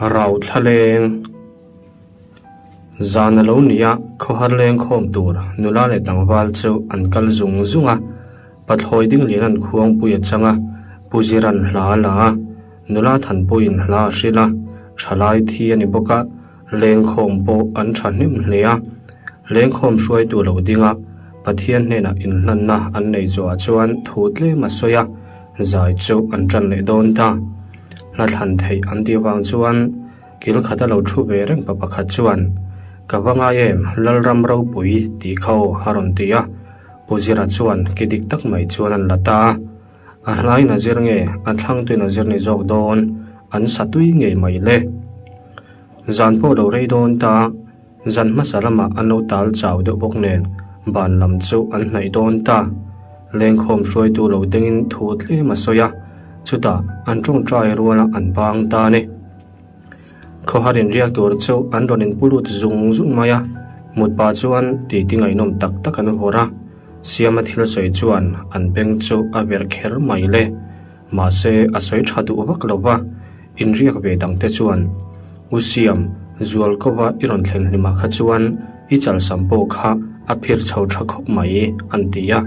Rau thlaleng Zan a lo ni a, khawhar leng khawm tur nula leh tlangval chu an kal zung zung a, pathlawi ding lian an khuangpui a chang a, Pu Ziran hla a la a, nula Thanpuiin hla a hrilh a, thalai thi a ni bawk a, lengkhawm pawh an thahnem hle a, lengkhawm hruaitu lo ding a, Pathian hnenah inhlanna an nei zuah chuan thu tlem a sawi a, zai chu an tan leh dawn ta. Hla thlan theih an tih vang chuan kil khata lo thu ve reng pa pakhat chuan, Ka va ngai em, Lalram ropui tih kha aw a rawn ti a. Pu Zira chuan ki dik tak mai chuan an la ta a. A hlaiin a zir nge, a thlangtuin a zir ni zawk dawn, an sa tui ngei mai le. Zan pawh lo rei dawn ta. Zan hmasa lamah an lo tal chau deuh bawk nen ban lam chu an hnaih dawn ta. Lengkhawm hruaitu lo dengin thu tlem a sawi a, chutah an tawngtai ruala an bang ta a ni. Khawhar inriak tur chu an rawn inpu lut zung zung mai a, mut pah chuan titi ngaihnawm tak tak an vawrh a, Siama thil sawi chuan an beng chu a verh kher mai le. Mahse a sawi tha duh vak lo va, inriak ve dangte chuan, U Siam, zual kova i rawn thlen hlimah kha chuan i chalsam pawh kha a phir chho tha khawp mai, an ti a,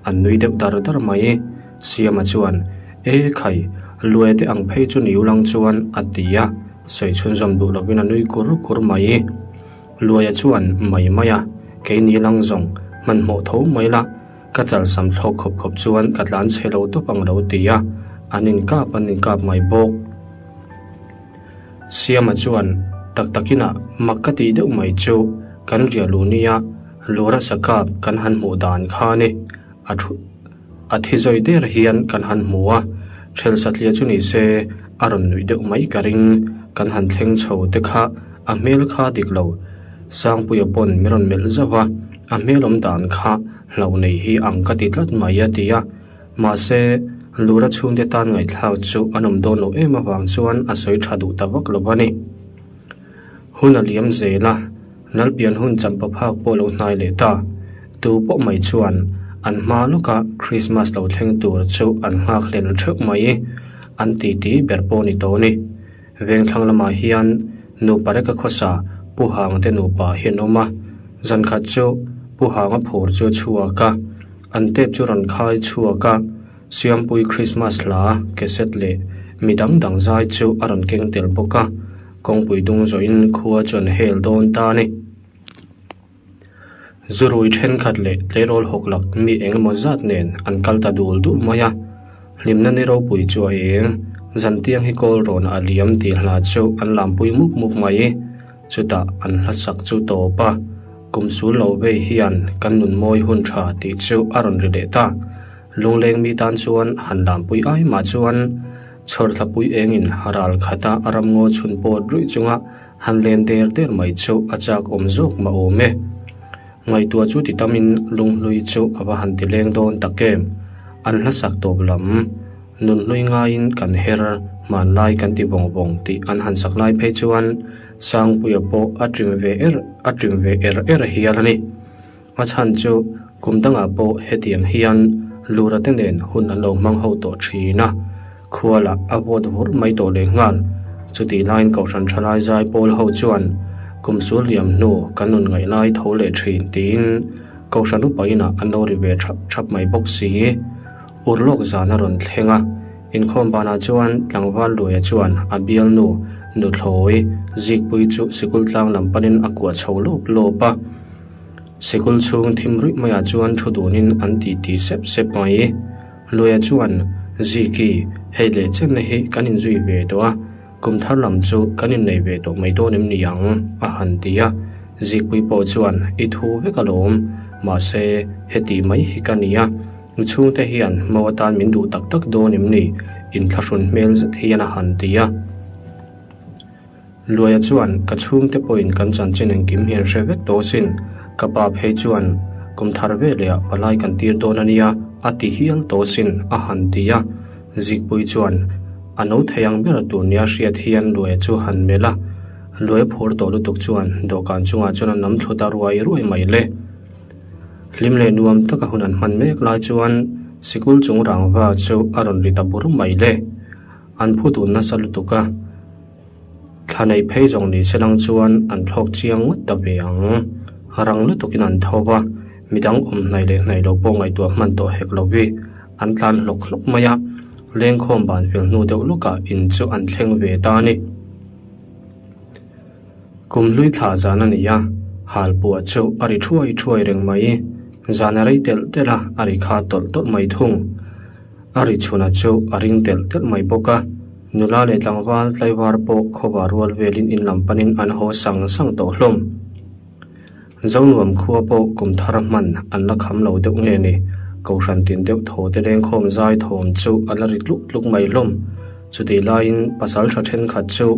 an nui deuh dar dar mai. Siama chuan, E khai, luai te ang phei chu ni ulang chuan, a ti a, sawi chhunzawm duh lovin a nui kur kur mai. Luaia chuan, Mai mai a, keini lang zawng, hmanhmawh tho mai la, Ka chalsam thlawk khawp khawp chuan ka tlan chhe lo tawp ang lo ti a, an inkap an inkap mai bawk. Siama chuan tak takinah mak ka tih deuh mai chu kan riah luh nia Lura sakap kan han hmuh dan kha ni. A thu a thi zawi der hian kan han hmu a, ṭhel satliah chu ni se a rawn nuih deuh mai ka ring. Kan han thleng chho te kha a hmel kha dik lo. Sangpuia pawn min rawn melh zauh a, a hmel awm dan kha hlauh nei hi ang ka ti tlat mai a ti a. Mahse, Lura chhungte tan ngaihthlak chu an awm dawn loh em avang chuan a sawi tha duh ta vak lo a ni. Hun a liam zel a, Lalpian hun champa phak pawh lo hnai leh ta. Tu pawh mai chuan an hma lawka Krismas lo thleng tur chu an nghak hlel theuh mai. An titi ber pawh ni tawh a ni. Vengthlang lamah hian nupa reka khawsa Pu Hang te nupa hi an awm a, zan khat chu Pu Hanga phur chu a chhuak a, an tep chu rawn khai chhuak a, Siampui Christmas hla, cassette leh mi dang dang zai chu a rawn keng tel bawk a, kawngpui dung zawhin khua chu an hel dawn ta a ni. Zurui thenkhat leh tleirawl hawk lak mi eng emaw zat nen an kal ta dul dul mai a, hlimna ni ropui chu a eng, zantiang hi kawl rawn a liam tih hla chu an lampui mup mup mai. Chutah an hla sak chu tawp a, kum sul lo vei hian kan nun mawi hun tha tih chu a rawn ri leh ta. Lungleng mi tan chuan han lampui ai mah chuan chhawrthlapui engin ral khata ramngaw chhun pawt ruih chunga Han len der der mai chu a chak awm zawk mah awm e. Ngaihtuah chu ti tamin lunghlui chu a va han ti leng dawn tak em. An hla sak tawp lam, nunhlui ngaiin kan her, hmanlai kan ti vawng vawng tih an han sak lai phei chuan Sangpuia pawh a trim ve er a trim ve er er hial a ni. A chhan chu kum dangah pawh hetiang hian Lura te nen hun an lo hmang ho tawh thin a, khua lah a vawt vur mai tawh leh nghal. Chutih laiin Kohhran Thalai Zai Pawl ho chuan kum sul liam hnu kan nun ngaih lai tho leh thin tiin Kohhran upa inah an lo ri ve thap thap mai bawk si. Urlawk zan a rawn thleng a, inkhawm banah chuan tlangval Luaia chuan a bialnu nuthlawi Zikpuii chu sikul tlang lam panin a kuah chho lawp lawp a. Sikul chhung thim ruih maiah chuan thu dunin an ti ti sep sep mai. Luaia chuan, Ziki, hei leh chenna hi kan inzui ve tawh a, kum thar lam chu kan innei ve tawh mai dawn em ni ang? a han ti a. Zikpui pawh chuan, I thu vek alawm, mahse, heti mai hi ka ni a, i chhungte hian mo atan min duh tak tak dawn em ni? inthlahrun hmel zet hian a han ti a. Luaia chuan, Ka chhungte pawhin kan chanchin engkim hi an hre vek tawh asin. Ka pa phei chuan, Kum thar veleh palai kan tir dawn a nia, a ti hial tawh asin, a han ti a. Zikpui chuan, A no thei ang ber tur nia hriat hian Luaia chu han melh a. Luaia phur tawh lutuk chuan dawhkan chungah chuan a nam thlu ta ruai ruai mai le. Hlim leh nuam taka hun an hman mek lai chuan sikul chung rangva chu a rawn ri ta bur mai le. An phu dun nasa lutuk a. Thla nei phei zawng ni se lang chuan an thlawk chiang ngawt ta ve ang. Rang lutukin an tho va, midang awm hnaih leh hnaih lo pawh ngaihtuah hman tawh hek lo vi. An tlan hlawk hlawk mai a, lengkhawm ban fel hnu deuh lawkah in chu an thleng ve ta a ni. Kum hlui thlah zan a ni a, halpuah chu a ri thuai thuai reng mai. Zan a rei telh telh a, a ri kha tawlh tawlh mai thung. A ri chhuna chu a ring telh telh mai bawk a, nula leh tlangval tlaivar pawh khawva rual velin in lam panin an haw sang sang tawh hlawm. Zonuam khua pawh kum thar hman an la kham lo deuh nge ni, Kohhran tin deuh thaw te lengkhawm zai thawm chu a la ri tluk tluk mai hlawm. Chutih laiin pasal tha thenkhat chu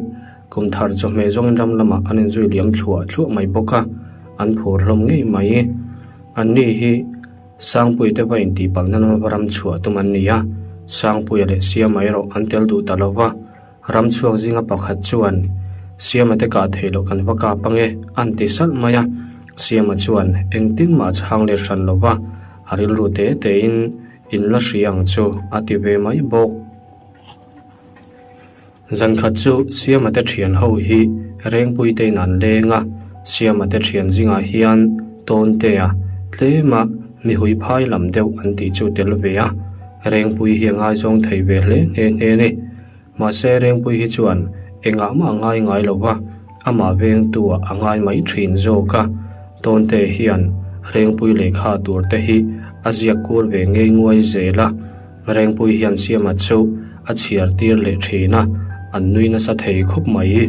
kum thar chawhmeh zawngin ram lamah an inzui liam thluah thluah mai bawk a, an phur hlawm ngei mai. Anni hi Sangpuia te va intihpalhna lama va ram chhuah tum an ni a, Sangpuia leh Siama erawh an tel duh ta lo va. Ram chhuak zinga pakhat chuan, Siama te kah theih loh kan va kap ange, an ti salh mai a. Siama chuan engtin mah a chhang let hran lo va, a rilru te tein in la hria ang chu a ti ve mai bawk. Zankhat chu Siama te thian ho hi Rengpui tein an leng a, Siama te thian zingah hian Tawntea tlema mihui phai lam deuh an tih chu tel ve a, Rengpui hi a ngaizawng thei ve hle nghe nghe a ni. Mahse Rengpui hi chuan engah mah a ngai ngai lo va, amah vengtuah a ngai mai thin zawk a, Tawnte hian Rengpui lehkha tur te hi a ziak kur ve ngei nguai zel a, Rengpui hian Siama chu a chhiar tir leh thin a, an nui nasa thei khawp mai.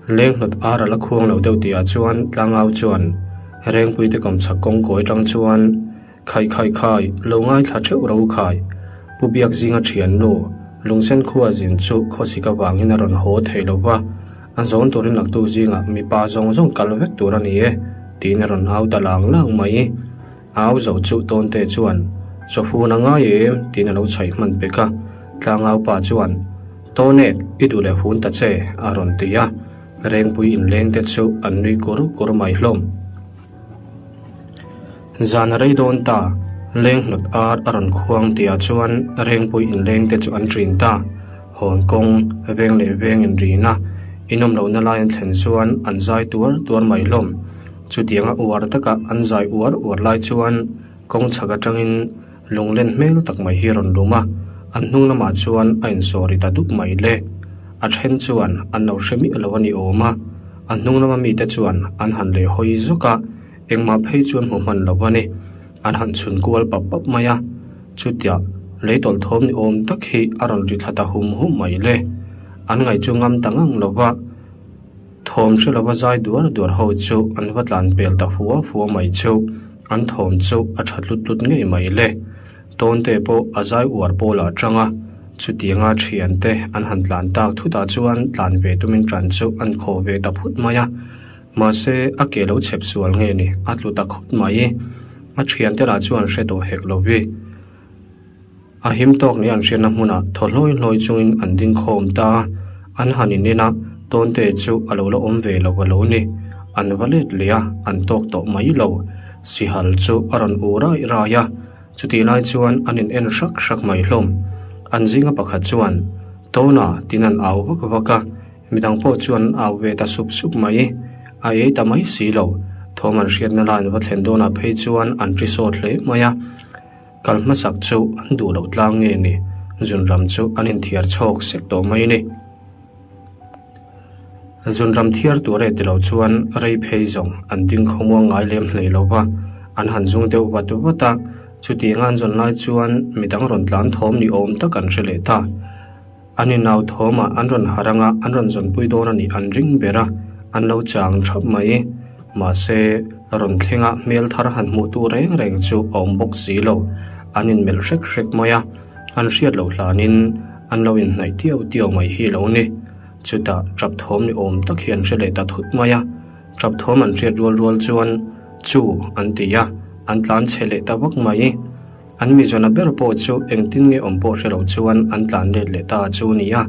Lenghnawt ar a la khuang lo deuh tihah chuan Tlangau chuan Rengpui te kawmchhak kawngkawi tang chuan Khai khai khai, lo ngaithla theuh ro khai. Pu Biakzinga thiannu, Lungsen khua zin chu khawsik avangin a rawn haw thei lo va, a zawn turin naktuk zingah mipa zawng zawng kal vek tur a ni e, tiin a rawn au ta lang lang mai. Au zo chu Tawnte chuan, Chawfun a ngai em? tiin a lo chhaih hman pek a. Tlangau pa chuan, Tawnek, i duh leh hun ta che, a rawn ti a. Rengpui inleng te chu an nui kur kur mai hlawm. Zan a rei dawn ta, leng hnawt ar a rawn khuang tihah chuan Rengpui inleng te chu an ṭin ta. Hawn kawng, veng leh veng in rin a, inawm lohna lai an thlen chuan an zai tuar tuar mai hlawm. Chutianga uar taka an zai uar uar lai chuan kawng chhak atangin lunglen hmel tak mai hi a rawn lum a, an hnung lamah chuan a insawri ta dup mai le. A then chuan an lo hre miah lo a ni awm a, a hnung lama mite chuan an han leh hawi zawk a, engmah phei chuan hmu hman lo a ni. An han chhun kual pap pap mai a, chutiah lei tawlh thawm ni awm tak hi a rawn ri thla ta hum hum mai le. An ngaih chu ngam ta ngang lo va. Thawm hre lova zai duar duar ho chu an va tlan pel ta fua fua mai chu an thawm chu a tha tlut tlut ngei mai le. Tawnte pawh a zai uar pawl ah tang a, chutianga thiante an han tlan tak thutah chuan tlan ve tumin tan chu an khaw ve ta phut mai a. Mahse a ke lo chhep sual nge ni a tlu ta khawp mai. A thiante lah chuan hre tawh hek lo vi. A him tawk ni an hriatna hmunah thaw hlawi hlawi chungin an ding khawm ta a, an han in en a, Tawnte chu a lo la awm ve lo a lo ni. An va let leh a, an tawk tawh mai lo. Sihal chu a rawn u rai rai a, chutih lai chuan an in en hrak hrak mai hlawm. An zinga pakhat chuan, Tawna tin an au vak vak a, midang pawh chuan an au ve ta sup sup mai. A ei ta mai si lo. Thawm an hriatna lai an va thlen dawnah phei chuan an ri sawt hle mai a. Kal hmasak chu an duh loh tlang nge ni, Zunram chu an inthiar chhawk sek tawh mai a ni. Zunram thiar tur e tilo chuan rei phei zawng an ding khawmuang ngai lem hlei lo va, an han zung deuh vat vat a, chutiang an zawn lai chuan midang rawn tlan thawm ni awm tak an hre leh ta. An inau thawmah an rawn harh anga an rawn zawnpui dawn a nih an ring ber a, an lo chang thap mai. Mahse, rawn thlenga hmel thar han hmuh tu reng reng chu a awm bawk si lo. An inmelh hrek hrek mai a, an hriat loh hlanin an lo inhnaih tiau tiau mai hi lo ni. Chutah tap thawm ni awm tak hi an hre leh ta thut mai a, tap thawm an hriat rual rual chuan chu an ti a, an tlan chhe leh ta vak mai. An mizawna ber pawh chu engtin nge awm pawh hre lo chuan an tlan let leh ta chu a ni a.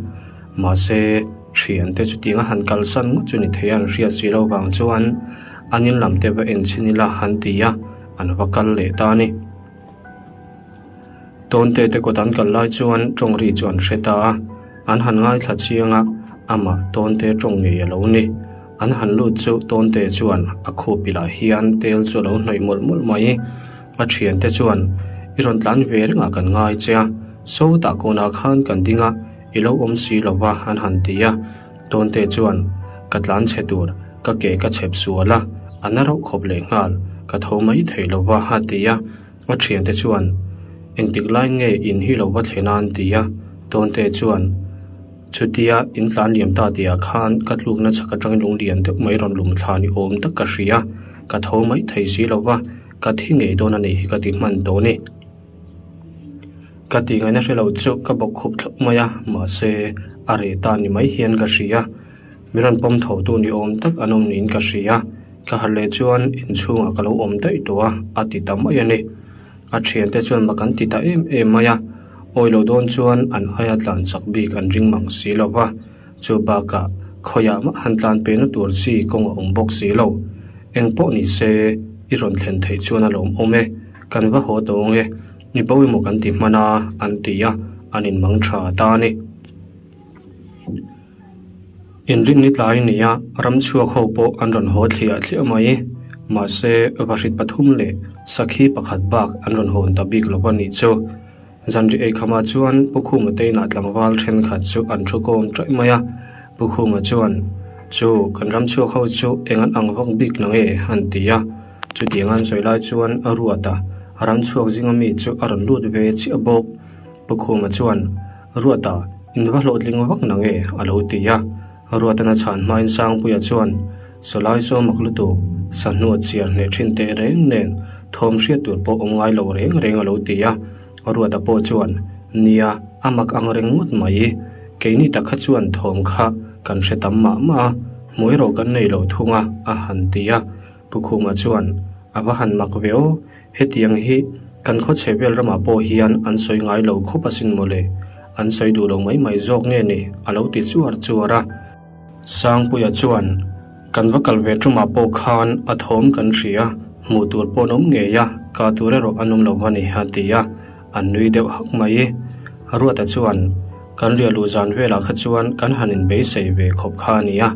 Mahse, thiante chutianga han kalsan ngawt chu ni thei a an hriat si lo vang chuan an in lam te va en chhin ila han ti a, an va kal leh ta a ni. Tawnte te kawt an kal lai chuan tawng ri chu an hre ta a. An han ngaithla chiang a, amah Tawnte tawng ngei a lo ni. An han lut chu Tawnte chuan a khupilah hian tel chu a lo hnawih mawlh mawlh mai. A thiante chuan, I rawn tlan ve rengah kan ngai che a, sawtah kawnah khan kan ding a, i lo awm si lo va an han ti a. Tawnte chuan, Ka tlan chhe tur, ka ke ka chhep sual a, a na rauh khawp leh nghal, ka tho mai thei lo va a ti a. A thiante chuan, Engtik lai nge in hi lo va thlen a an ti a. Tawnte chuan, Chutia in tlan liam ta tihah khan ka tlukna chhak atangin lunglian deuh mai rawn lum thla ni awm tak ka hria, ka tho mai thei si lo va, ka thi ngei dawn a nih hi ka ti hman tawh a ni. Ka tih ngaihna hre lo chu ka bawk khup thlawp mai a, mahse a reh ta ni mai hian ka hria. Mi rawn pawm tho tu ni awm tak an awm niin ka hria. Ka harh leh chuan inchhungah ka lo awm daih tawh a, a ti ta mai a ni. A thiante chuan mak an ti ta em em mai a, awi loh dawn chuan an aia tlan chak bik an ring mang si lo va, chu bakah khawiah mah han tlan pehna tur chi kawng a awm bawk si lo. Eng pawh ni se, i rawn thlen theih chuan a lawm awm e, kan va haw tawh ang e, ni bo emaw kan ti hman a, an ti a, an inmang tha ta a ni. Inrinni tlai nia ram chhuak ho pawh an rawn haw thliah thliah mai. Mahse, vahrit pathum leh sakhi pakhat bak an rawn hawn ta bik lo a nih chu. Zanri eikhamah chuan Pu Khuma te inah tlangval thenkhat chu an thu kawm ṭaih mai a. Pu Khuma chuan, Chu, kan ram chhuak ho chu eng an ang vak bik na nge? an ti a. Chutiang an sawi lai chuan a ruat a, ram chhuak zinga mi chu a rawn lut ve chiah bawk. Pu Khuma chuan, Ruata, in va hlawhtling vak na nge? a lo ti a. Ruatana chhan hmain Sangpuia chuan, Sawlai saw mak lutuk, sahnu a chiar hneh thin teh reng nen, thawm hriat tur pawh awm ngai lo reng reng a lo ti a. Ruata pawh chuan, Nia, a mak ang reng ngawt mai. Keini tak kha chuan thawm kha kan hre tam mah mah a, hmuh erawh kan nei lo thung a, a han ti a. Pu Khuma chuan, A va han mak ve aw, hetiang hi kan khawchhe vel ramah pawh hian an sawi ngai lo khawp asin mawle, an sawi duh lo mai mai zawk nge ni a lo ti chuar chuar a. Sangpuia chuan, Kan va kal ve tumah pawh khan a thawm kan hria, hmuh tur pawh an awm ngei a, kah tur erawh an awm lo a ni a ti a, an nui deuh hak mai. Ruata chuan, Kan riah luh zan velah kha chuan kan han inbeisei ve khawp kha a ni a,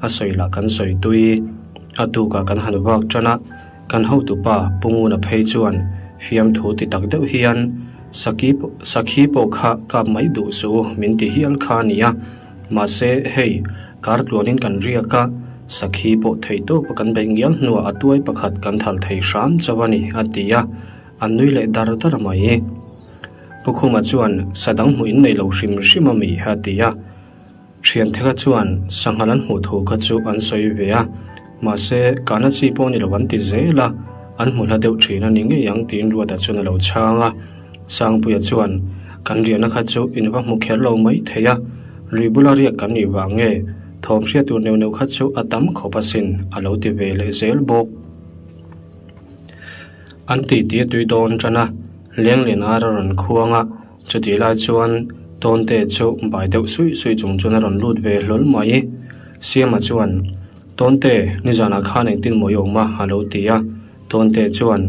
a sawi lah kan sawi tui. A tukah kan han vak tan a, kan hotupa Pu Nguna phei chuan fiamthu ti tak deuh hian Saki Sakhi pawh kha kap mai duh suh u min ti hial kha a ni a, mahse hei kar tluanin kan riak a, Sakhi pawh theih tawpa kan beih ngial hnuah a tuai pakhat kan thal thei hram chauh a ni a ti a, a nui leh dar dar mai. Pu Khuma chuan sa dang hmuh in nei lo hrim hrim a mi a ti a. Thiante kha chuan sanghal an hmuh thu kha chu an sawi ve a, mahse kahna chi pawh ni lo an ti zel a, an hmu hla deuh thin a ni ngei ang tiin Ruata chuan a lo chhang a. Sangpuia chuan, Kan riahna kha chu in va hmu kher lo mai thei a, lui bula riak kan nih vang nge, thawm hriat tur neuh neuh kha chu a tam khawp asin a lo ti ve leh zel bawk. An titi a tui dawn tan a, Lenglin ar a rawn khuang a, Chutih lai chuan Tawnte chu bai deuh suih suih chung chuan a rawn lut ve hlawl mai. Siama chuan, Tawnte, nizanah khan engtin maw i awm a? a lo ti a. Tawnte chuan,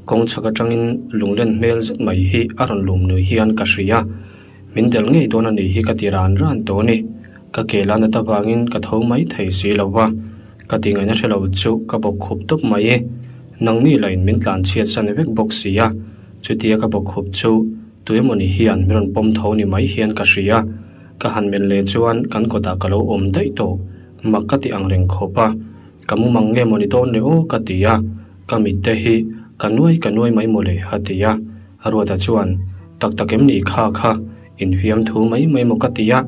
Kawng chhak atangin lunglen hmel zet mai hi a rawn lum nui hian ka hria. Min del ngei dawn a nih hi ka ti ran ran tawh a ni. Ka ke la nat avangin ka tho mai thei si lo va. Ka ti ngaihna hre lo chu ka bawk khup tawp mai. Nangni lain min tlan chhiat san vek bawk si a. Chutia ka bawk khup chu Tuemawni hian min rawn pawm tho ni mai hian ka hria. Ka han melh leh chuan kan kawtah ka lo awm daih tawh. Mak ka ti ang reng khawp a. Ka mumang nge mawni dawn le aw ka ti a. Ka mit te hi ka nuai ka nuai mai mawle a ti a. Ruata chuan, Tak tak em ni kha kha, infiam thu mai mai maw ka ti a.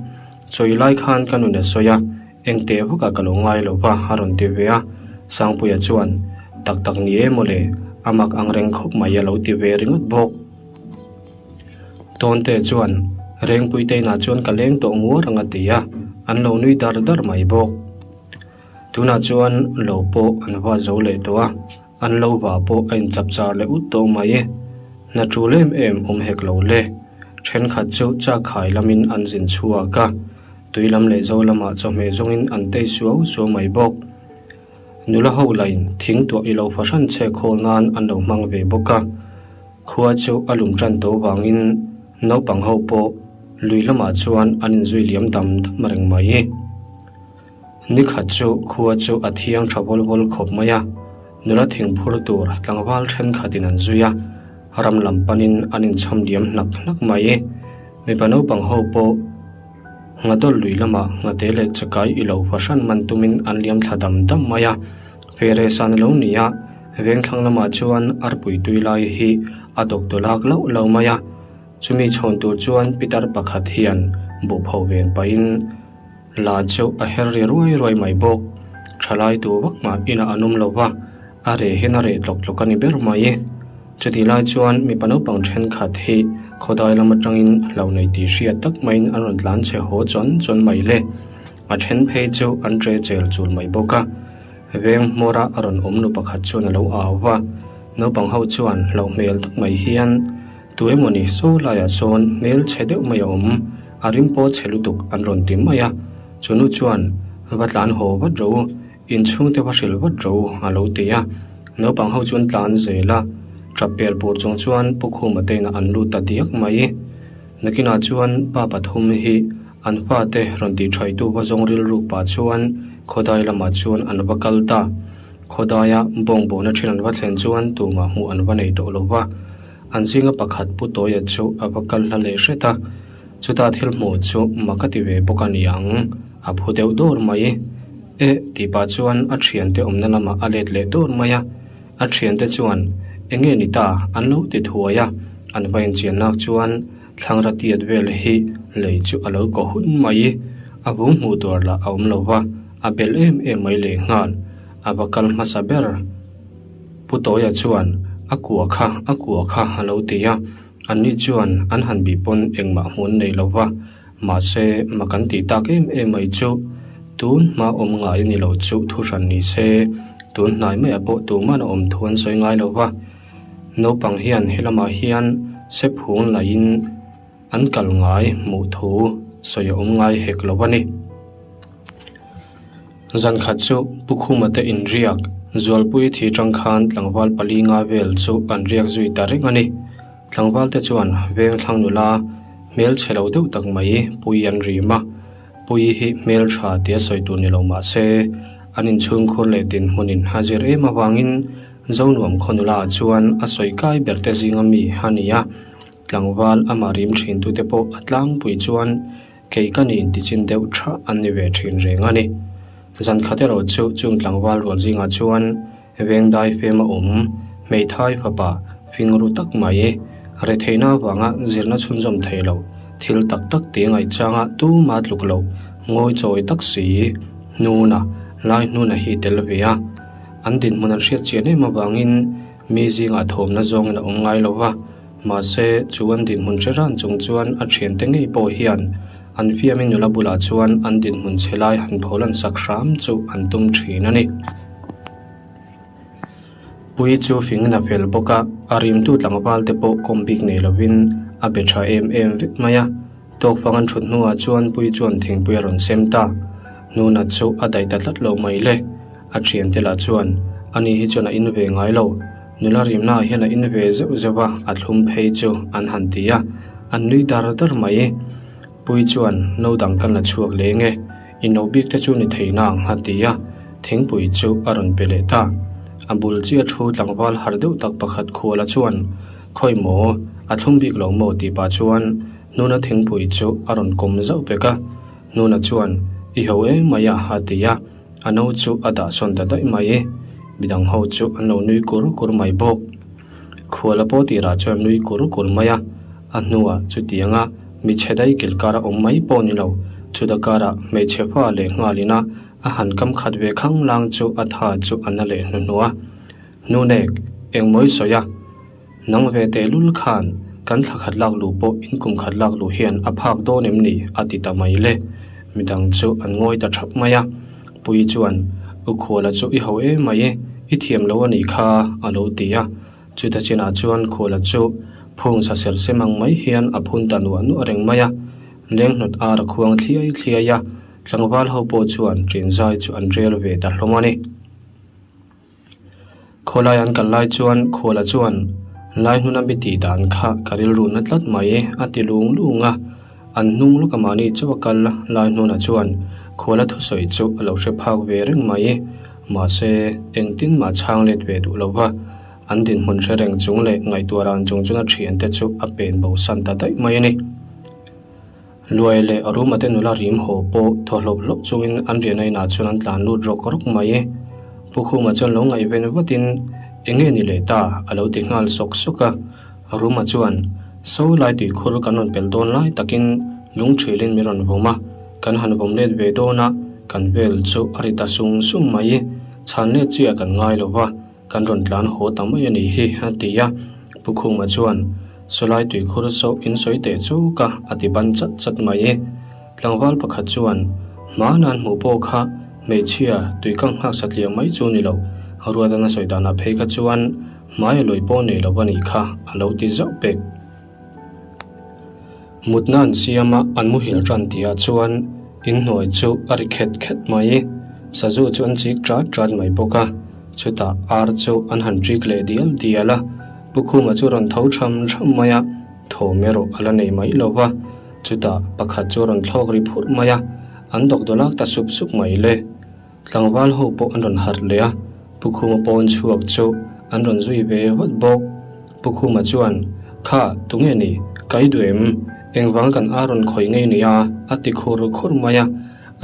Chawi lai khan ka nun a sawi a, engte vakah ka lo ngai lo va a rawn ti ve a. Sangpuia chuan, Tak tak ni e mawle, a mak ang reng khawp mai a lo ti ve ringawt bawk. Tawnte chuan, Rengpuite inah chuan ka leng tawh nguar ang a ti a, an lo nui dar dar mai bawk. Tunah chuan lo pawh an va zo leh tawh a, an lo va pawh a inchapchar leh ut tawh mai. Hna tul em em awm hek lo le. Thenkhat chu chakkhai lamin an zin chhuak a, tui lam leh zo lamah chawhmeh zawngin an tei suau suau mai bawk. Nula ho lain thing tuah i lo fahran chhe khawl nan an lo hmang ve bawk a, khua chu a lum tan tawh vangin naupang ho pawh Lui lamah chuan an inzui liam dam dam reng mai. Ni khat chu khua chu a thiang tha vawl vawl khawp mai a, nula thing phur tur tlangval thenkhatin an zui a, ram lam panin an inchhawm liam hnak hnak mai. Mipa naupang ho pawh Nghadawl lui lamah nghate leh chakai i lo fahran man tumin an liam thla dam dam mai a, Feresan a lo ni a, vengthlang lamah chuan arpui tui lai hi a dawk tawlak lauh lauh mai a, chumi chhawn tur chuan pitar pakhat hian buhpho ven pahin la chu a her ri ruai ruai mai bawk. Thalai tu vak mah inah an awm lo va, a reh hian a reh tlawk tlawk a ni ber mai. Chutih lai chuan mipa naupang thenkhat hi khawdai lam atangin hlauh nei tih hriat tak maiin an rawn tlan chhe haw chawn chawn mai le. A then phei chu an tre chel chul mai bawk a. Veng hmawra a rawn awm nu pakhat chuan a lo au va, naupang ho chuan hlauh hmel tak mai hian tu emawni saw laiah sawn hmel chhe deuh mai a awm, a rim pawh chhe lutuk an rawn ti mai a. Chu nu chuan va tlan haw vat ro. Inchhungte va hrilh vat ro a lo ti a, naupang ho chuan tlan zel a, tap per pur chung chuan Pu Khuma te inah an lut ta diak mai. Nakinah chuan pa pathum hi an fate rawn tih thaitu va zawng rilruk pah chuan khawdai lamah chuan an va kal ta. Khawdaia bawngbawn a then an va thlen chuan tumah hmuh an va nei tawh lo va, an zinga pakhat Pu Tawia chu a va kal hla leh hret a, chuta thil hmuh chu mak a ti ve bawk a ni ang, a phu deuh dawr mai. Eh, tih pah chuan a thiante awmna lamah a let leh dawr mai a. A thiante chuan, Eng nge ni ta? an lo ti thuai a. An va inchian lak chuan thlangra tiat vel hi lei chu a lo kaw hun mai. A vung hmuh tur lah a awm lo va, a bel em em mai lehnghal. A va kal hmasa ber. Pu Tawia chuan, A kua kha, a kua kha a lo ti a. Anni chuan an han bih pawn engmah hmuh an nei lo va. Mahse, ma kan tih tak em em mai chu tun hma awm ngai a ni lo chu thu hran ni se, tun hnai maiah pawh tuman a awm thu an sawi ngai lo va. Naupang hian he lamah hian sep hung laiin an kal ngai hmuh thu sawi a awm ngai hek lo a ni. Zan khat chu Pu Khuma te inriak Zualpui thi tang khan tlangval pali nga vel chu an riak zui ta reng a ni. Tlangval te chuan vengthlang nula hmel chhe lo deuh tak mai Pui an rim a, Pui hi hmel tha tia sawi tur ni lo mah se an inchhungkhur leh dinhmunin a zir em avangin Zonuam khaw nula ah chuan a sawi kai ber te zinga mi a ni a, tlangval amah rim thin tute pawh a tlangpui chuan Kei ka nih intichin deuh tha an ni ve thin reng a ni. Zan khat erawh chu chung tlangval rual zingah chuan vengdai fem a awm, hmeithai fapa fingru tak mai, retheihna avanga zirna chhunzawm thei lo, thil tak tak ti ngaihchanga tuma tluk loh, ngawi chawi tak si, hnuna, lai hnuna hi tel ve a. An dinhmun an hriat chian em avangin mi zingah thawmna zawngin a awm ngai lo va. Mahse, chu an dinhmun hre ran chung chuan a thiante ngei pawh hian an fiami nula bulah chuan an dinhmun chhe lai han pholan sak hram chu an tum thin a ni. Pui chu fingin a fel bawk a, a rimtu tlangval te pawh kawm bik nei lovin a be tha em em vek mai a. Tawkfang an thut hnuah chuan Pui chuan thingpui a rawn sem ta. Nuna chu a daih ta tlat lo mai le. A thiante lah chuan, Ani hi chuan a in ve ngai lo. Nula rimna ah hian a in ve zeuh zeuh a, a thlum phei chu an han ti a, an nui dar dar mai. Pui chuan, No dang kan la chhuak leng e, i no bik te chu ni thei nang a ti a, thingpui chu a rawn pe leh ta. A bul chiah thu tlangval har deuh tak pakhat khuala chuan, Khawi maw, a thlum bik lo maw tih pah chuan Nuna thingpui chu a rawn kawm zauh pek a. Nuna chuan, I ho em mai a a ti a. A no chu a dah sawn ta daih mai. Midang ho chu an lo nui kur kur mai bawk. Khuala pawh tirah chuan nui kur kur mai a, a hnuah chutianga mi chhe daih kil kara awm mai pawh ni lo, chuta karah hmeichhe fa leh nghalin a a han kam khat ve khang lang chu a tha chu a na leh hnuhnuh a. Hnunek, engmawi sawi a? Nang ve tehlul khan kan thla khat lak luh pawh in kum khat lak luh hian a phak dawn em ni? a ti ta mai le. Midang chu an ngawi ta thap mai a. Pui chuan, U Khuala chu i ho em mai e, i thiam lo a nih kha, a lo ti a. Chuta chinah chuan Khuala chu phung sa ser sem ang mai hian a phun ta nuah nuah reng mai a. Lenghnawt ar a khuang thliai thliai a, tlangval ho pawh chuan ṭinzai chu an rel ve ta hlawm a ni. Khawlai an kal lai chuan Khuala chuan, Lai hnuna mi tih dan kha ka rilru na tlat mai a ti lung lung a. An hnung lawka mahni chauh a kal lai hnunah chuan khuala thusawi chu a lo hre phak ve reng mai. Mahse, engtin mah chhang let ve duh lo va, an dinhmun hre reng chung leh ngaihtuah ran chung chuan a thiante chu a pen bo san ta daih mai a ni. Luai leh Aruma te nula rim haw pawh thaw hlawp hlawp chungin an riahna inah chuan an tlan lut rawk rawk mai. Pu Khuma chuan lo ngaihven vatin, Eng nge ni leh ta? a lo ti nghal sawk sawk a. Aruma chuan, So lai tuikhur kan rawn pel dawn lai takin lungthilin min rawn vawm a, kan han vawm let ve dawn a, kan vel chu a ri ta sung sung mai. Chhan let chiah kan ngai lo va. Kan rawn tlan haw ta mai a nih hi, a ti a. Pu Khuma chuan, Sawlai tuikhur saw in sawi teh chu ka, a ti ban chat chat mai. Tlangval pakhat chuan, Hmana an hmuh pawh kha hmeichhia tui kang nghak satliah mai chu ni lo, Ruatan a sawi danah phei kha chuan hmai a lawi pawh nei lo a nih kha, a lo ti zauh pek. Mutna an siam a, an muhil tan tihah chuan inhnuai chu a ri khet khet mai. Sazu chu an chik chat chat mai bawk a, chutah ar chu an han ṭik leh dial dial a. Pu Khuma chu rawn tho ṭham ṭham mai a, thawm erawh a la nei mai lo va. Chutah pakhat chu a rawn thlawk ri phurh mai a, an dawkdawlak ta sup sup mai le. Tlangval ho pawh an rawn harh leh a, Pu Khuma pawn chhuak chu an rawn zui ve vat bawk. Pu Khuma chuan, Kha, tunge ni? Ka i duh em? Engvang kan ar rawn khawih ngei nia? a ti khur khur mai a.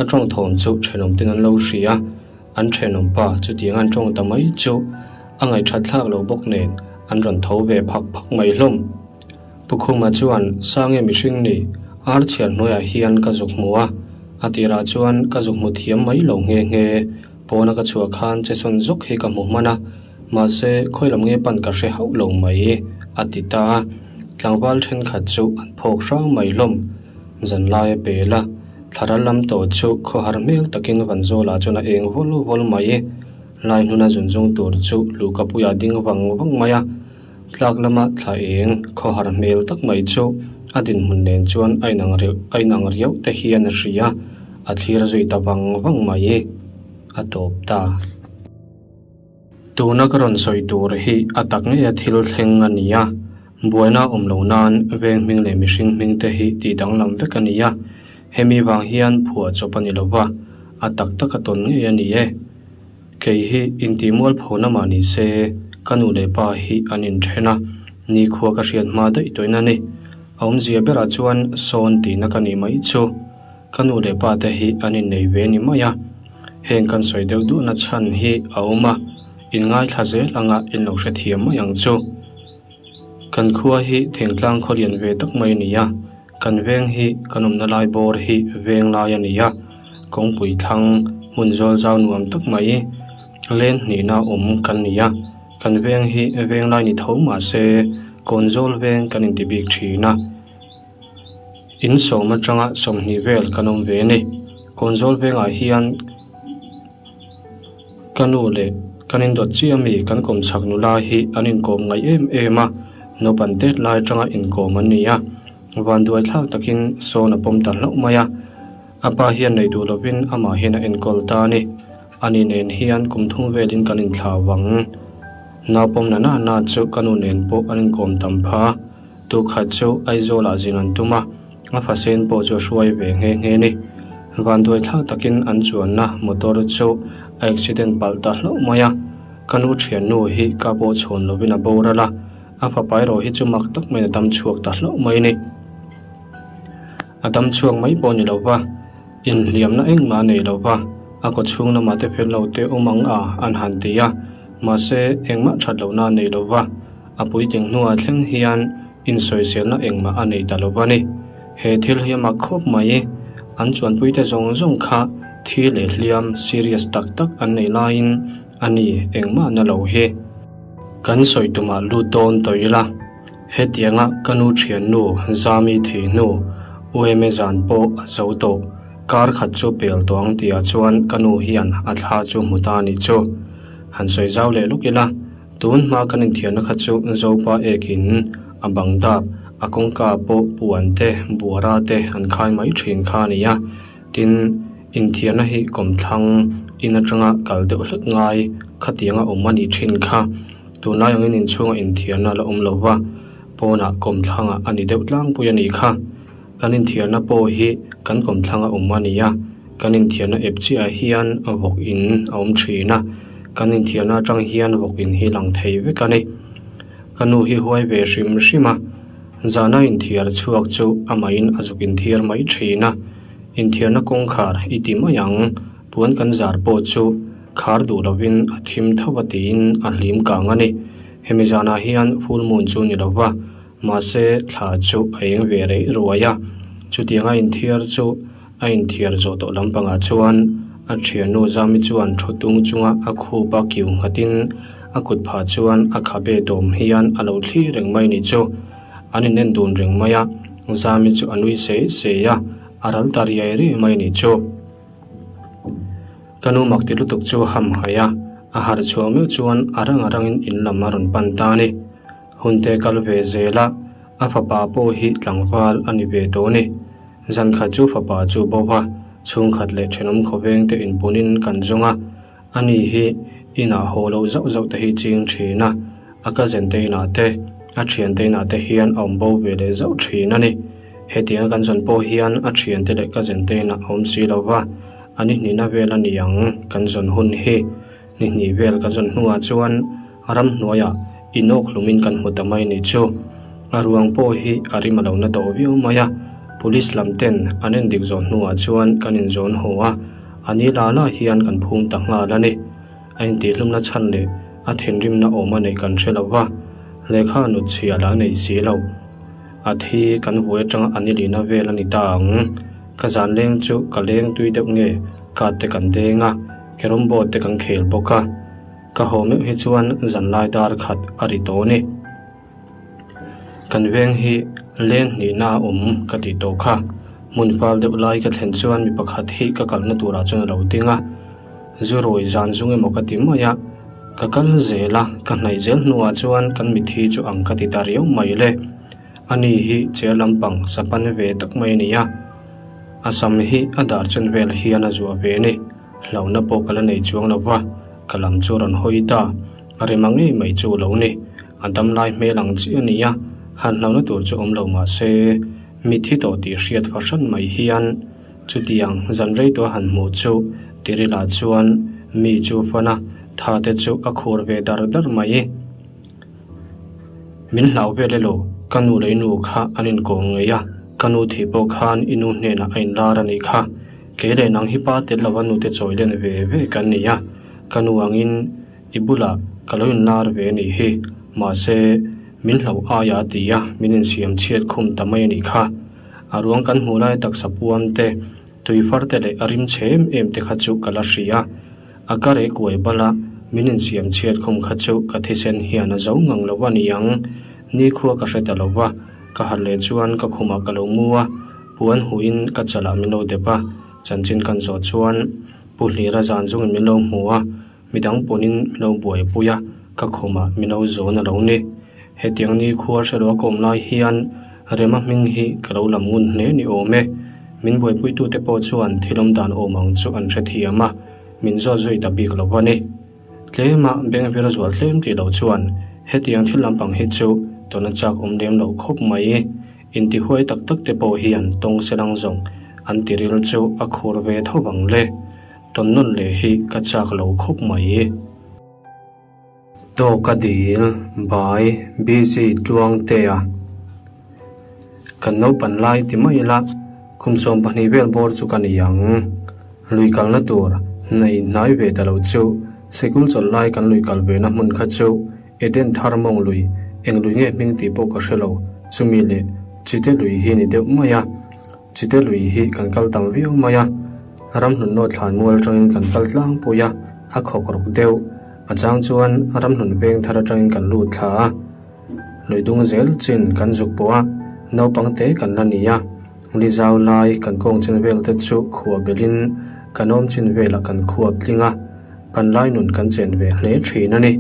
A tawng thawm chu thenawm ten an lo hria a, an thenawm pa chutiang an tawng ta mai chu a ngaihthat thlak lo bawk nen an rawn tho ve phak phak mai hlawm. Pu Khuma chuan, Sange mihring ni, ar chhiar hnuaiah hian ka zuk hmu a, a tirah chuan ka zuk hmu thiam mai lo nghe nghe, pawna ka chhuah khan che sawn zawk hi ka hmu hman a, mahse khawi lam nge pan ka hre hauh lo mai, a ti ta a. Tlangval thenkhat chu an phawk hrang mai hlawm. Zanlai a pel a, thlaral lam tawh chu khawhar hmel takin Vanzawlah chuan a eng vawl vawl mai. Lai hnuna zunzung tur chu luhkapuiah a ding vang vang mai a. Tlak lama thla eng khawhar hmel tak mai chu a dinhmun nen chuan a inang reuh a inang riau te hian a hria, a thlir zui ta vang vang mai. A tawp ta. Tuna ka rawn sawi tur hi a tak ngei a thil thleng a ni a, buaina awm lo nan veng hming leh mihring hming te hi tih danglam vek a ni a, hemi vang hian phuah chawp a ni lo va, a tak tak a tawn ngei a ni e. Kei hi intih mualphona mah ni se, ka nu leh pa hi an inthen a, nikhua ka hriat hma daih tawhin a ni. A awmzia berah chuan sawn tihna ka nih mai chu. Ka nu leh pa te hi an innei ve ni mai a, heng kan sawi deuh duhna chhan hi a awm a, inngaithla zel anga in lo hrethiam mai ang chu. Kan khua hi thingtlang khaw lian ve tak mai a ni a, kan veng hi kan awmna lai bawr hi veng lai a ni a, kawngpui thlang hmun zawl zau nuam tak mai len hnihna awm kan ni a, kan veng hi veng lai ni tho mah se kawn zawl veng kan inti bik thin a, in sawm atanga 20 vel kan awm ve a ni, kawn zawl vengah hian. Ka nu leh kan indawt chiah ami kan kawm chhak nula hi an inkawm ngaih em em a, naupan tet lai atanga inkawm an ni a, vanduai thlak takin sawn a pawm ta hlauh mai a, a pa hian nei duh lovin amah hian a enkawl ta a ni. Ani nen hian kum thum velin kan inthlau vang. Naupawm na na na chu ka nu nen pawh an inkawm tam pha a, tukhat chu Aizawlah zin an tum a. A fasen pawh chu a hruai ve nghe nghe ni. Vanduai thlak takin an chuanna motor chu a accident palh ta hlauh mai a. Ka nu thiannu hi ka pawh chhawn lovin a boral a, a fapa erawh hi chu mak tak maiin a dam chhuak ta hlauh mai ni. A dam chhuak mai pawh ni lova, inhliamna engmah a nei lova, a kaw chhung lamah te fel lo te awm ang a an han ti a, mahse engmah that lohna a nei lova, a puitling hnuah thleng hian Insawiselna engmah a nei ta lo va ni. He thil hi a mak khawp mai. An chuanpuite zawng zawng kha thi leh hliam serious tak tak an nei laiin a ni engmah na lo hi. Kan sawi tumah lut dawn tawh ila, hetianga ka nu thiannu Zami thi hnu UMA zan pawh a zo tawh. Kar khat chu pel tawh ang tihah chuan ka nu hian a thla chu hmu ta a nih chu. Han sawi zau leh luk ila. Tun hma kan inthiarna kha chu Zopa ekin a bang dap, a kawngka pawh puan te, buara te an khai mai thin kha a ni a. Tin, inthiarna hi kawmthlang in atanga kal deuh hlek ngai khatianga awm a nih thin kha. Tunlai angin inchhunga inthiarna a la awm lo va, pawnah kawmthlangah a ni deuh tlangpui a nih kha. Kan inthiarna pawh hi kan kawmthlanga awm a ni a, kan inthiarna ep chiahah hian vawk in a awm thin a, kan inthiarna atang hian vawk in hi lang thei vek a ni. Ka nu hi huai ve hrim hrim a, zana inthiar chhuak chu amahin a zuk inthiar mai thin a, inthiarna kawngkhar i ti mai ang, puan kan zar pawh chu khar duh lovin a thim tho a tiin a hlim kang a ni. Hemi zanah hian full moon chu ni lova, Mahse, thla chu a eng ve rei ruai a, chutiang a inthiar chu a inthiar zawh tawh lampangah chuan a thiannu Zami chuan thu tung chunga a khup a kiu nghatin a kut phah chuan a khabe dawm hian a lo thli reng mai ni chu. An inen dun reng mai a, Zami chu a nui sei sei a, a ral ta riai riai mai ni chu. Ka nu mak ti lutuk chu ham haih a, a harh chhuah meuh chuan a rang a rangin in lam a rawn pan ta a ni. Hunte kal ve zel a, a fapa pawh hi tlangval a ni ve tawh a ni. Zan khat chu fapa chu bo va, chhungkhat leh thenawm khawveng te inpunin kan zawng a, ani hi inah haw loh zauh zauh te hi ching thin a, a cousin te inah te, a thian te inah te hian a awm bo ve leh zauh thin a ni. Hetianga kan zawn pawh hian a thian te leh cousin te inah a awm si lo va, a ni hnihna vel a ni ang kan zawn hun hi. Ni hnih vel ka zawn hnuah chuan ramhnuaiah inawk hlumin kan hmu ta mai nih chu. A ruang pawh hi a rim a lo na tawh viau mai a, police lam ten an endik zawn hnuah chuan kan inzawn haw a, a ni la la hian kan phum ta nghal a ni. A intihhlumna chhan leh a thinrimna awm a neih kan hre lo va, lehkha nut chhia lah a nei si lo. A thi kan vuai atanga a ni lihna vel a ni ta ang. Ka zan leng chu ka leng tui deuh nge kat te kan deng a. Carrom board te kan khel bawk a, ka haw meuh hi chuan zanlai dar khat a ri tawh a ni. Kan veng hi leng hnihna a awm ka tih tawh kha, hmun fal deuh lai ka thlen chuan mi pakhat hi ka kalna turah chuan a lo ding a, zu rawi zan zung emaw ka ti mai a, ka kal zel a, ka hnaih zel hnuah chuan kan mitthi chu ang ka ti ta riau mai le. Ani hi chair lampang sapan ve tak mai a ni a, a sam hi a dar chen vel hian a zuah ve a ni. Hlauhna pawh ka la nei chuang lo va, ka lam chu rawn hawi ta. A rema ngei mai chu lo ni. A damlai hmel ang chiah a ni a, han hlauhna tur chu awm lo mah se, mitthi tawh tih hriat fahran mai hian chutiang zan rei tawh a han hmuh chu Tirila chuan mi chu fan a, tha te chu a khur ve dar dar mai. Min hlau vel elo, ka nu leh i nu kha an inkawm ngei a, ka nu thih pawh khan i nu hnenah a inlar a nih kha. Kei leh nang hi pa tel lova nute chawi len ve ve kan ni a, ka nu angin i bulah ka lo inlar ve a nih hi, mahse min hlauh aia a ti a, min insiam chhiat khum ta mai a nih kha. A ruang kan hmuh lai taksa puam te, tuifar te leh a rim chhe em em te kha chu ka la hria. A ka reh kuai bal a, min insiam chhiat khum kha chu ka thisen hian a zo ngang lo a ni ang. Nikhua ka hre ta lo va, ka harh leh chuan ka khumah ka lo mu a, Puan huin ka chalah min lo dep a, chanchin kan zawh chuan Pu Hlira zan zungin min lo hmu a, midang pawnin min lo buaipui a, ka khumah min lo zawn a lo ni. Hetiang ni khua hrelo a kawm lai hian Rema hming hi ka lo lam ngun hle ni awm e. Min buaipuitute pawh chuan thil awm dan awm ang chu an hrethiam a, min zawt zui ta bik lo a ni. Tlema bengvir a zual tlem tih loh chuan hetiang thil lampang hi chu tawna chak awm lem loh khawp mai. Intihuai tak tak te pawh hian tawng selang zawng an tiril chu a khur ve tho vang le. Tawn nawn leh hi ka chak lo khawp mai. Tawka dil, bai, busy, tluang te a. Kan naupan lai ti mai ila, kum 12 vel bawr chu ka ni ang. Lui kalna tur hnaih hnai ve ta lo chu, sikul chawlh lai kan lui kal ve na hmun kha chu Eden thar mawng lui, eng lui nge hming tih pawh ka hre lo, chumi leh Chite lui hi ni deuh mai a. Chite lui hi kan kal tam viau mai a, ramhlun nawt thlan mual atangin kan kal tlangpui a, a khawk rawk deuh. A chang chuan ramhlun veng thar atangin kan lut thla a, lui dung zel chin kan zuk pawh a, naupang te kan la ni a, li zau lai kan kawng chin vel te chu khuah belhin kan awm chin velah kan khuap tling a. Panlai nun kan chen ve hle thin a ni.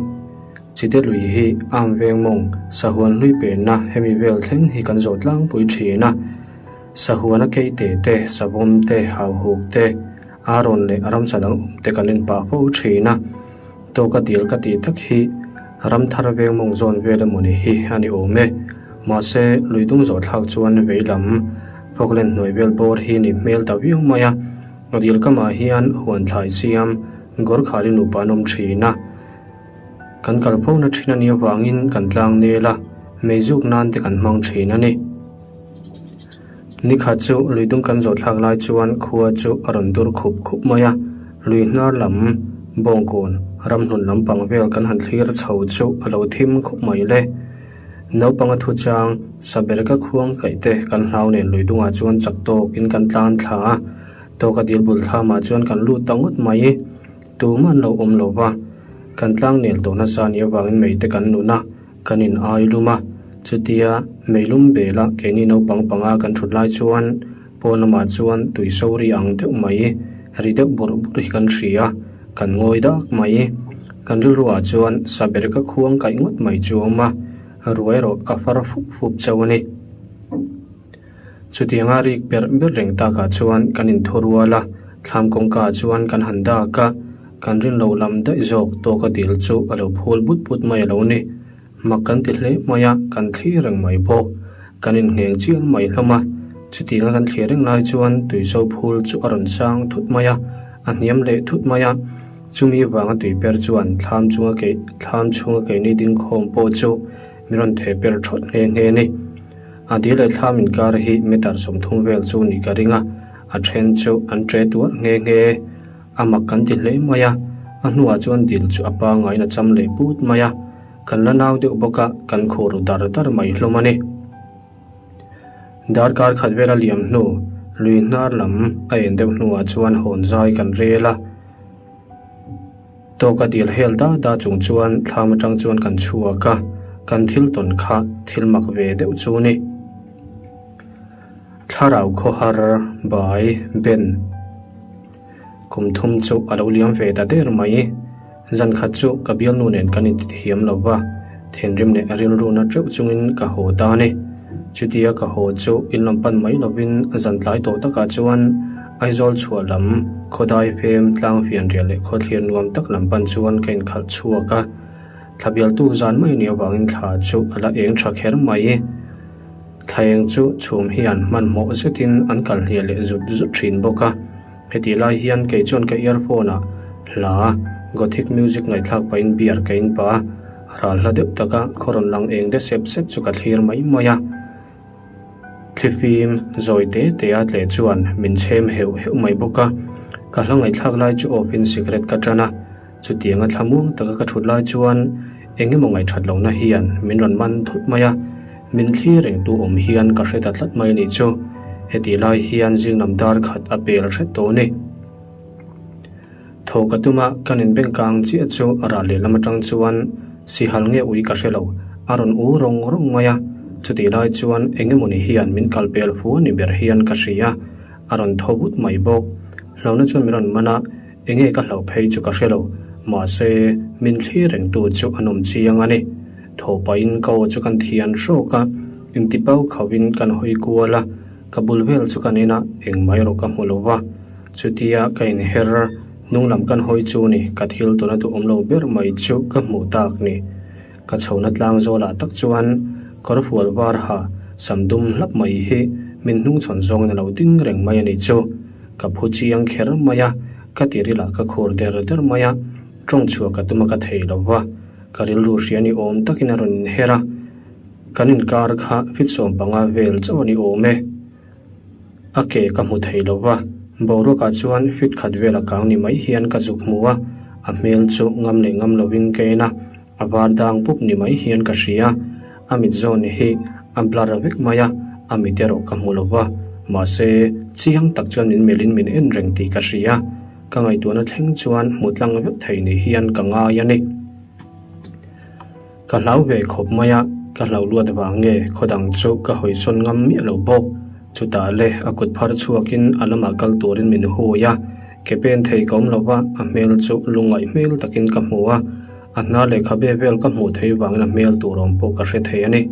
Chite lui hi am veng mawng sahuan hlui penna hemi vel thleng hi kan zawh tlangpui thin a. Sahuana keite te, savawm te, hauhuk te, arawn leh ramsa dang awm te kan en pah fo thin a. Tawka dil ka tih tak hi ramthar veng mawng zawn vel emawni hi a ni awm e. Mahse, lui dung zawh thlak chuan veilam. Falkland hnuai vel bawr hi ni hmel ta viau mai a, a dil kamah hian huan thlai siam Gorkhali nupa an awm thin a. Kan kal fo na thin a nih avangin kan tlang nel a, meizuk nan te kan hmang thin a ni. Nikhat chu lui dung kan zawh thlak lai chuan khua chu a rawn dur khup khup mai a, lui hnar lam bawngkawn ramhlun lampang vel kan han thlir chho chu a lo thim khup mai le. Naupanga thu chang saber ka khuang kaih te kan hlau nen lui dungah chuan chak tawkin kan tlan thla a, tawka dil bul thlamah chuan kan lut ta ngawt mai. Tumah an lo awm lo va, kan tlang nel tawh nasa nih avangin mei te kan nun a, kan in ai lum a. Chutia mei lum bela keini naupang panga kan thut lai chuan pawn lamah chuan tui so ri ang deuh mai, ri deuh bawrh bawrh hi kan hria a, kan ngawi dak mai. Kan rilruah chuan saber ka khuang kaih ngawt mai chu a awm a, ruai erawh a far fup fup chauh a ni. Chutianga rik berh berh reng takah chuan kan inthu rual a, thlam kawngkaah chuan kan han dak a, kan rin lo lam daih zawk tawka dil chu a lo phul but but mai a lo ni. Mak kan ti hle mai a, kan thlir reng mai bawk. Kan inngheng chial mai hlawm a, chutianga kan thlir reng lai chuan tuiso phul chu a rawn sang thut mai a, a hniam leh thut mai a, chumi vanga tui per chuan thlam chunga kei thlam chhunga keini dingkhawm pawh chu min rawn theh per thawt nghe nghe a ni. A dil leh thlam inkar hi meter 30 vel chu nih ka ring a, a then chu an tre tuar nghe nghe. A mak kan ti hle mai a, a hnuah chuan dil chu a pangaiin a cham leh put mai a, kan la nau deuh bawk a, kan khur dar dar mai hlawm a ni. Darkar khat vel a liam hnu, lui hnar lam a en deuh hnuah chuan hawn zai kan rel a. Tawka dil hel da da chung chuan thlam atang chuan kan chhuak a, kan thil tawn kha thil mak ve deuh chu ni. Thlarau khawhar bai Ben kum thum chu a lo liam ve ta der mai. Zan khat chu ka bialnu nen kan intithiam lo va, thinrim leh rilru na teuh chungin ka haw ta a ni. Chutia ka haw chu in lam pan mai lovin zan tlai tawh takah chuan Aizawl chhuah lam khawdai fem tlang fianrial leh khawthlir nuam tak lam pan chuan ka inkhalh chhuak a. Thla bialtu zan mai nih avangin thla chu a la eng tha kher mai. Thla eng chu chhum hian hmanhmawh zetin an kal hliah leh zut zut thin bawk a. Hetih lai hian kei chuan ka earphone ah hla Gothic music ngaihthlak pahin beer ka in pah a, ral hla deuh taka khaw rawn lang eng de sep sep chu ka thlir mai mai a. Thlifim zawi te te a tleh chuan min chhem heuh heuh mai bawk a, ka hla ngaihthlak lai chu off in cigarette ka tan a, chutianga thlamuang taka ka thut lai chuan eng emaw ngaihthat lohna hian min rawn man thut mai a, min thlir reng tu awm hian ka hre ta tlat mai a nih chu, hetih lai hian zinglam dar khat a pel hret tawh a ni. Thaw ka tum a, kan inbeng kang chiah chu a ral lehlam atang chuan sihal nge ui ka hre lo, a rawn u rawng rawng mai a. Chutih lai chuan eng emawni hian min kal pel fu a ni ber hian ka hria, a rawn thaw vut mai bawk. Hlauhna chuan min rawn man a, enge ka hlauh phei chu ka hre lo, mahse min thlir rengtu chu a nawm chiang a ni. Thaw pahin ka aw chu kan thian hrawk a, intipau khauhin kan hawi kual a, ka bul vel chu kan en a, engmah erawh ka hmu lo va. Chutia ka inher hnung lam kan hawi chu ni, ka thil tuna duhawm lo ber mai chu ka hmuh tak ni. Ka chhohna tlang zawlah tak chuan kawr fual var ha sam dum hlap mai hi min hnungchhawn zawngin a lo ding reng mai a nih chu. Ka phu chiang kher mai a, ka tirilah ka khur der der mai a, tawng chhuah ka tum a ka thei lo va, ka rilru hria ni awm takin a rawn inher a, kan inkar kha fit 15 vel chauh a ni awm e. A ke ka hmu thei lo va, boruakah chuan fit khat vel a kang ni mai hian ka zuk hmu a, a hmel chu ngam leh ngam lovin ka en a, a var dang pup ni mai hian ka hria. A mit zawn hi a blur vek mai a, a mit erawh ka hmu lo va, mahse chiang tak chuan min melhin min en reng tih ka hria. Ka ngaihtuahna thleng chuan hmu tlang vek thei ni hian ka ngai a ni. Ka hlau ve khawp mai a, ka hlauh luat vang nge khaw dang chu ka hawisawn ngam miah lo bawk. Chutah le a kut phar chhuakin a lamah kal turin min hui a, ke pen thei ka awm lo va, a hmel chu lungngaih hmel takin ka hmu a, a hna lehkhabe vel ka hmuh theih vangin a hmel tur awm pawh ka hre thei a ni.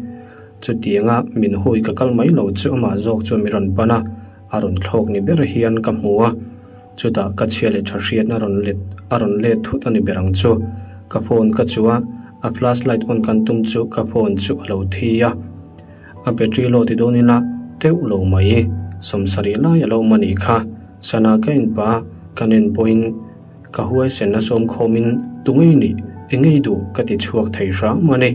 Chutianga min hui ka kal mai lo chu amah zawk chuan min rawn pan a, a rawn thlawk ni ber hian ka hmu a. Chutah ka chhia leh tha hriatna rawn let a rawn let thut a ni ber ang chu. Ka phone ka chu a, a flash light on kan tum chu ka phone chu a lo thi a. A battery low ti dawn ila teuh lo mai. 27 lai a lo awm a nih kha. Sana ka en pah a, kan en pawhin ka huaisenna sawm khawmin tu ngei nih, eng ngei duh ka ti chhuak thei hram a ni.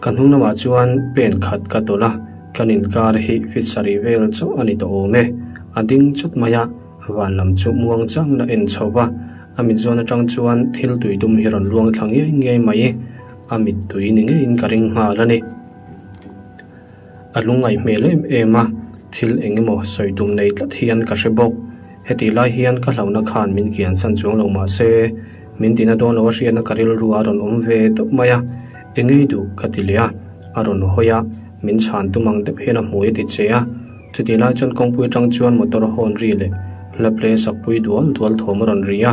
Ka hnung lamah chuan pen khat ka tawlh a, kan inkar hi fit sarih vel chauh a ni tawh awm e. A ding chawt mai a, van lam chu muang changin a en chho va, a mit zawn atang chuan thil tui dum hi rawn luang thla ngiai ngiai mai. A mittui ni ngeiin ka ring nghal a ni. A lungngaih hmel em em a, thil eng emaw sawi tum nei tlat hian ka hre bawk. Hetih lai hian ka hlauhna khan min kian san chuang lo mah se, min tina dawn lo a hriatna ka rilru a rawn awm ve tawp mai a, eng ngei duh ka ti leh a, a rawn hawi a, min chhan tum ang deuh hian a hmui a ti che a. Chutih lai chuan kawngpui atang chuan motor hawn ri leh hla play sakpui dual dual thawm a rawn ri a,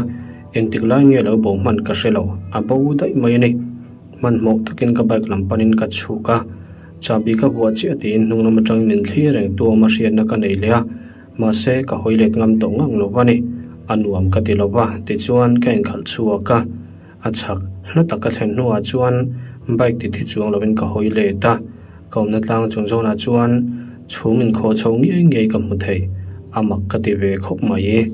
engtik lai nge lo bo hman ka hre lo, a bo daih mai a ni. Hmanhmawh takin ka bike lam panin ka chhuk a, chahbi ka vuah chiah tiin hnung lam atangin min thlir reng tu awm a hriatna ka nei leh a, mahse ka hawi let ngam tawh ngang lo va ni, a nuam ka ti lo va tichuan ka inkhalh chhuak a, a chhak hla tak ka thlen hnuah chuan bike ti thi chuang lovin ka hawi let a, ka awmna tlang chung zawnah chuan chhum inkhawh chho ngei ngei ka hmu thei, a mak ka ti ve khawp mai.